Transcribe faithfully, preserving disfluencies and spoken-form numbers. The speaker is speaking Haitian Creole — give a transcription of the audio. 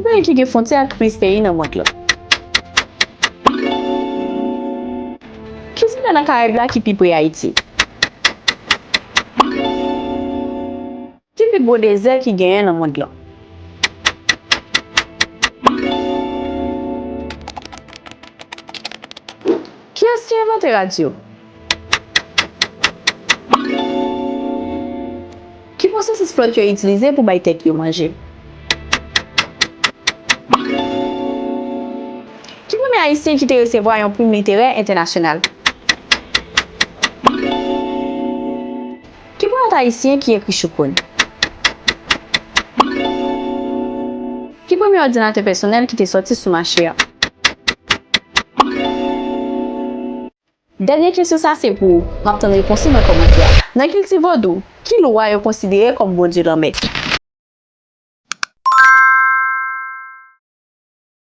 Peyi ki gen fwontyè ak plis peyi nan mond lan. Ki zile nan Karayib la ki pi pre Ayiti? Ki pi gwo dezè ki genyen nan mond lan? Kiyès ki envante radyo? Ki pwosesis flòt yo itilize pou bay tèt yo manje? Ki premye Ayisyen ki te resevwa yon prim literè entènasyonal? Ki powèt ayisyen ki ekri Choukoun? Ki premye òdinatè pèsonèl ki te sòti sou mache a? Dènye kesyon sa se pou ou. M ap tann repons ou nan kòmantè a. Nan kilti vodou, ki lwa yo konsidere kòm bondye lanmè?